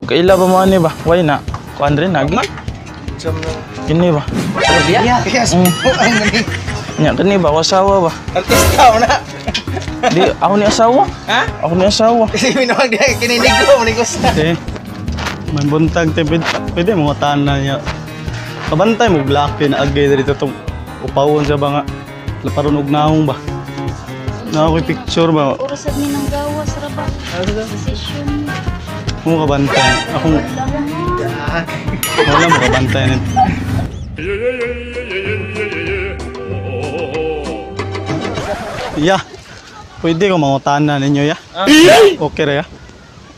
Kaila ba mo ani ba? Why na? Kuan rin lagi. Kini ba? Yes. Ang gani. Nya kini ba asawa ba? Artista mo na. Di ako ni asawa. Ha? Ako ni asawa. Kasi minuwag diha kininigo mo ni gusto. Te, may buntag te, pwede mo tanan niya. Kabantay mo laki na agay dito tong upawon sa ba nga. Laparon og naong ba. Na ako'y picture ba. Oras sad ni nang gawas ra ba? Decision. Mo kabantay. Akong wala mo kabantay nito. Ya. Pwede ko mangutana ninyo ya. Okay ra ya.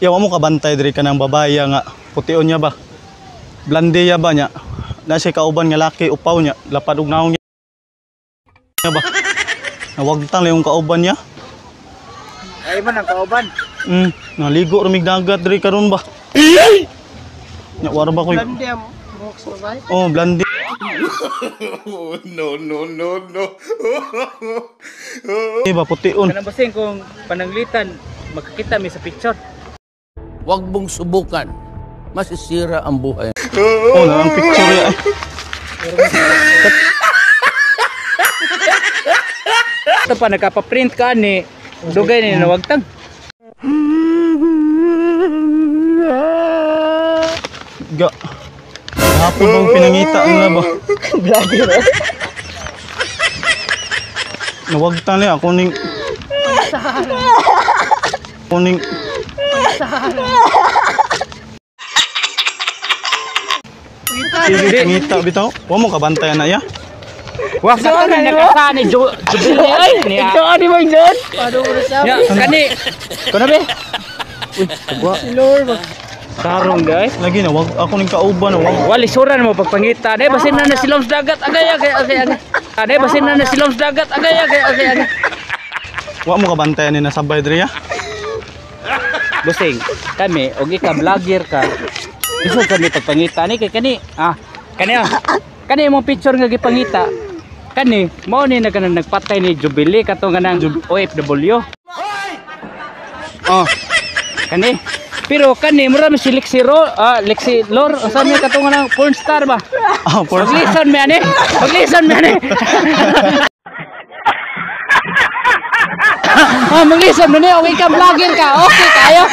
Ya wa mo kabantay diri kanang babae nga pution niya ba. Blande ya ba niya. Na siya kauban nga laki upaw niya, lapad og naong niya ba. Nawagtang lang yung kauban niya. Ay man ang kauban. Naligo ra mig dagat diri karon ba. Nya wara ba koy? Blande ang buhok sa babae. Oh, blande. No, no, no, no. Ba pution. Kanang basing kung pananglitan makakita mi sa picture. Huwag mong subukan. Masisira ang buhay. Oh, na ang picture ya. Ito pa nagkapa-print ka ni dugay ni nawagtang. Ga. Hapon bang pinangita nga ba? Vlogger. Nawagtan niya ako ning kuning sige pangita bitaw. Wa mo kabantay na ya. Wa sa ni nakasani Jubilee ay ni. Ikaw ani mo John? Ya kani. Kuno be? Uy, tugwa. Tarong day. Lagi na wag ako ning kauban wag. Wali suran mo pagpangita. Day basin na na silom sa dagat. Agay agay agay agay. Day basin na na silom sa dagat. Agay agay agay agay. Wa mo kabantay ni nasabay diri ya. Busing, kami og ika vlogger ka. Lisod kami pagpangita ni kay kani. Ah, kani ah. Kani imong picture nga gipangita. Kani mao ni na kanang nagpatay ni Jubilee katong kanang OFW. Oh. Kani. Pero kani mura man si Lexi Ro, Lexi Lor, unsa man katong kanang porn star ba? Ah, porn star. Paglison mi ani. Paglison mi ani. Ah, maglison mo ni okay ka vlogger ka. Okay kayo.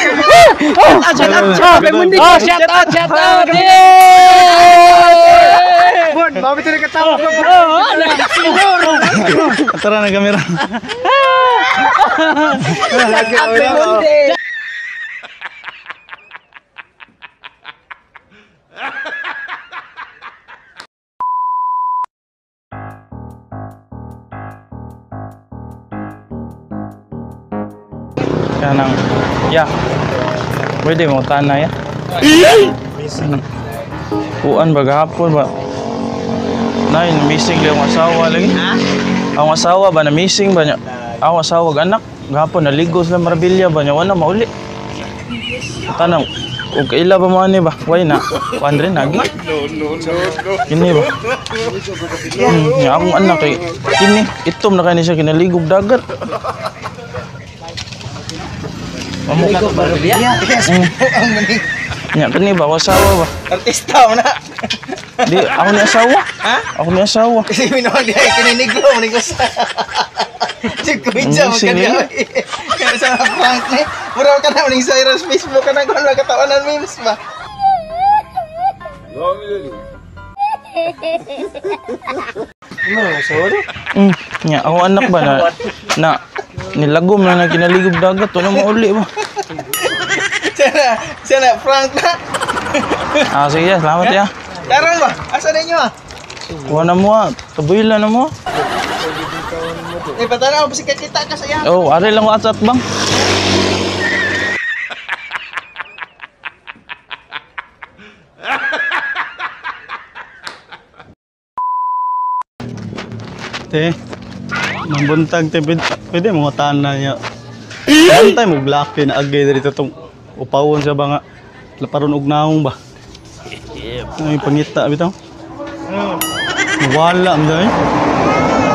Oh, shout out, shout out. Oh, shout out, shout out. Yay! Bon, mabit na katawa ko. Tara na kamera. Vlogger. Kanang ya. Pwede mo tana ya. Kuan ba gahapon ba? Nay, missing lang ang asawa lagi. Ang asawa ba na missing ba niya? Ang asawa anak gahapon naligo sila Marabilya ba niya wala mauli. Tanang og kaila ba mo ani ba? Why na? Kuan rin lagi. No, no, no, no. Kini ba? Nya akong anak kay kini itom na kay ni siya kinaligog dagat. Amo ka Yes. Ang gani. Nya kani ba asawa ba? Artista mo na. Di ako ni asawa. Ha? Ako ni asawa. Kasi minuwag diha kininigo mo ni gusto. Chikuidja mo Amazing, kani. Kaya sa mga prank ni. Mura ka na ning sa Facebook ka na kung nakatawanan memes ba. Nya ako anak ba na nilagom na na kinaligog dagat wala mauli ba. Sana, sana prank na. Ah sige, salamat ya. Karon ba? Asa ninyo ah? Kuha na mo ah. Tubuy na mo. Eh patanaw pa si kakita ka sa iya. Oh, ari lang ko at bang. Te, may buntag te, pwede mo tanan niya. Kabantay mo laki na agay diri tong upawon sa ba nga. Laparon og naong ba. Ay pangita bitaw. Wala man day.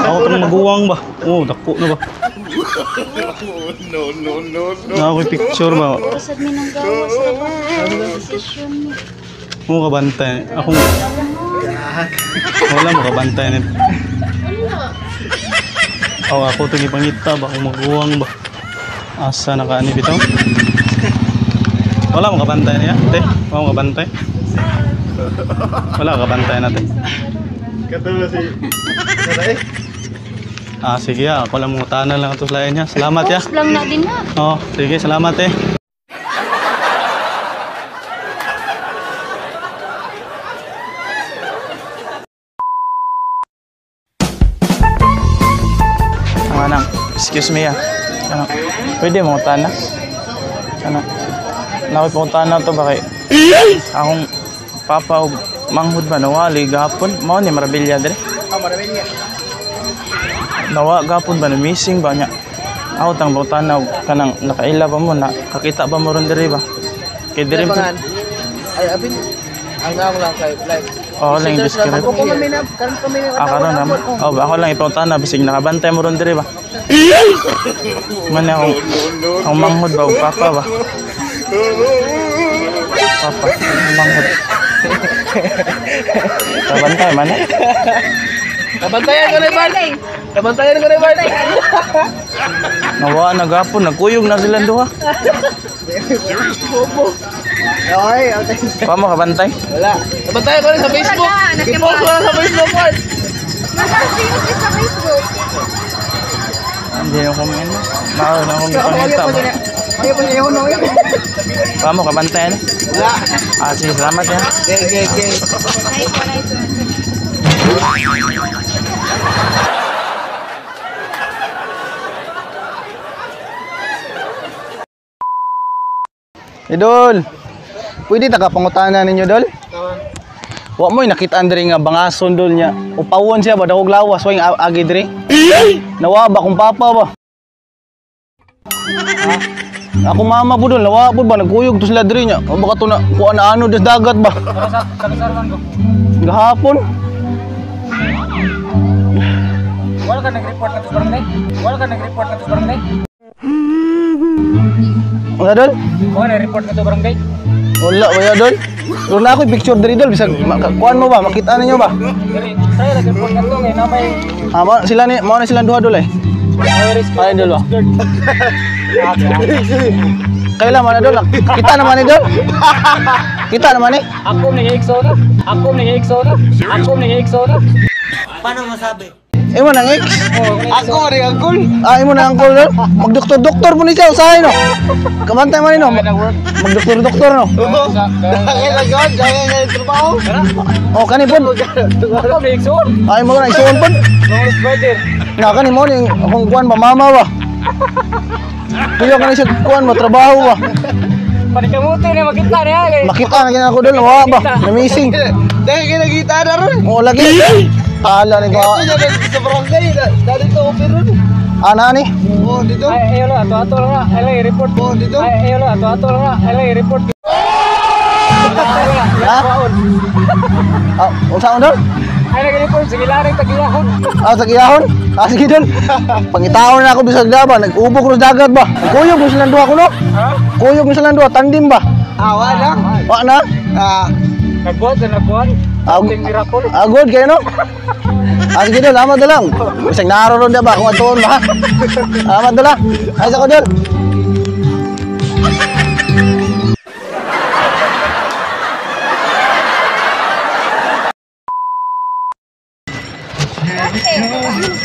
Ako kanang maguwang ba. Oh, dako na ba. No, no, no, no. Na ako'y picture ba? Oras admin ang gawas ra ba? Decision ni. Mo kabantay. Akong wala mo kabantay ni. Oh, ako to gipangita ba kung maguwang ba. Asa na ka ani bitaw? Wala mo kabantay niya, te. Wala mo kabantay. Wala kabantay natin. Kato si Ah, sige ah. Ako lang mangutana lang ato sa lain niya. Salamat ya. Post lang na din na. Oh, sige, salamat eh. Ang anang, excuse me ah. Ano, pwede mo tana? Ano? Nakoy pangutana to ba kay akong papa og manghud ba nawali gahapon mao ni Marabilya dire. Ah, Marabilya. Nawa gahapon ba na missing ba niya? Ako tang pangutana og kanang nakaila ba mo na kakita ba mo ron dire ba? Kay dire mo. Ay, abin. Ang naong lang kay live. Oo lang describe. Ako kami na, karon kami na. Ah, karon naman. Oh, ako lang ipangutana bisig nakabantay mo ron dire ba. Man akong ang manghud ba og papa ba? Papa, ang manghud. Kabantay man eh. Kabantayan ko na, Bart. Kabantayan ko na, Bart. Nawa na gapon, nagkuyog na silang duha. Okay, okay. Pa mo kabantay? Wala. Kabantayan ko na sa Facebook. I-post ko na sa Facebook, Bart. Nasa sa Facebook. Hindi na kumain. Nakaw na akong gipangita ba. Ayaw pa niya, no? Pa mo kabantay na. Wala. Ah, sige, salamat ya. Okay, okay, okay. Nice one, nice one. Idol, pwede ta ka pangutana ninyo, Dol? Wa mo'y nakita diri nga bangason dol niya. Upawon siya ba dagog lawas wa yung agi diri. Nawa ba kung papa ba? Ha? Ako mama po dol, nawa po ba nagkuyog to sila diri niya. O baka to na kuan na ano des dagat ba? Gahapon. Wala ka nag-report na to sa barangay? Wala ka nag-report na to sa barangay? Wala dol? Wala nag-report na to barangay? Wala ba ya dol? Doon na ako picture diri dol bisag kuan mo ba makita ninyo ba? Diri, try nag-report na to kay na may Ah, sila ni mao na silang duha dol eh. rescue. Ay dol ba? Kailan man na dol? Kita naman ni dol. Kita naman ni. Ako ni EXO na. Ako ni EXO na. Ako ni EXO na. Imo nang ex. Ako rin, uncle. Ah, imo na uncle dol. Magdoktor-doktor po ni siya usahay no. Kamantay man ni no. Magdoktor-doktor no. Dahil lang yun, dahil nga yung trabaho. Oh, kani pod. Ako ni EXO. Ay mo na isuon pod. Longest brother. Na kani mo ning akong kuan ba mama ba. Kuya kani siya kuan mo trabaho ba. Panikamuti na makita niya kay. Makita na gina ako dol, wa ba. Na-missing. Dahil kinagita na ron. Oh, lagi. Tala ni ko. Ito niya sa barangay. Dali to open ron. Ana ni. Oh, dito. Ay, ayo lang, ato-ato lang na. Ay lang, i-report. Oh, dito. Ay, ayo lang, ato-ato lang na. Ay lang, i-report. Ha? Ah, unsa dol? Ay, nag-report. Sige lang, tagilahon. Ah, sa giyahon? Ah, sige dol. Pangitaon na ako bisag ba, nag-ubok ro sa dagat ba. Kuyog mo silang duha kuno. Kuyog mo silang duha, tandim ba? Ah, wala. Wa na. Ah, Nagbuhat na nagbuhat. Ah, Something miracle. Ah, good kayo no? Ah, sige dol, amat na lang. Bisag naroon na ba kung atuon ba? Amat na lang. Ay, sa ko dol.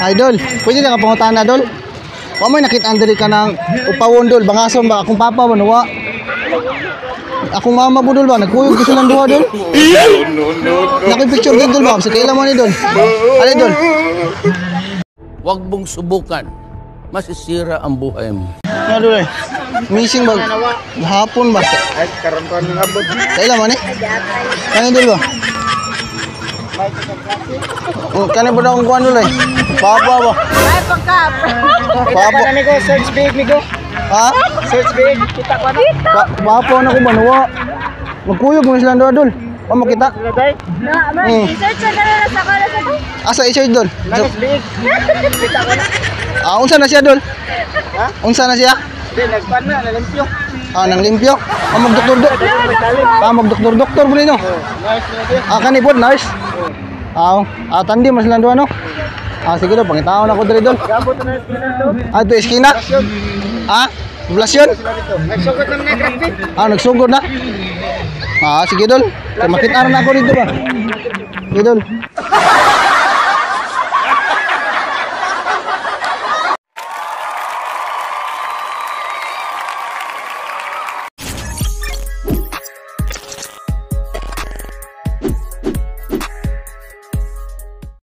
Idol, pwede na ka pangutana dol? Wa mo'y nakita diri ka ng upawon dol, bangason ba akong papa ba nawa? Akong mama po dol ba nagkuyog ko silang duha dol? No, no, no. Naki picture din dol ba? Sa kailan mo ni dol? Ano dol? Huwag mong subukan. Masisira ang buhay mo. Ano dol eh? Missing ba? Hapon ba? ay, karon ko ng abot. Kailan mo ni? Kani dol ba? Oh, kani ba daw ang kuan dol eh? Papa ba? Ay, pagka. Papa. Kita ko, search big, migo. Ha? Search big. Kita ko na. Papa na ko ba nawa? Magkuyog mo silang duha dol. Wa mo kita? Na, man, i-search na na sa kala sa to. Asa i-search dol? Ah, unsa na siya dol? Unsa na siya? Di nagpan na nalimpyo. Ah, nang limpyo. Ah, magdoktor dok. Ah, magdoktor doktor mo nino. Ah, kani pod nurse. Ah, ah tandi mas lang duha no. Ah, sige dol, pangitaon ako diri dol. Ah, ito iskina. Ah, poblasyon. Nagsugod na mga graphic. Ah, nagsugod na. Ah, sige dol. Kay makita na ako dito ba. Sige dol.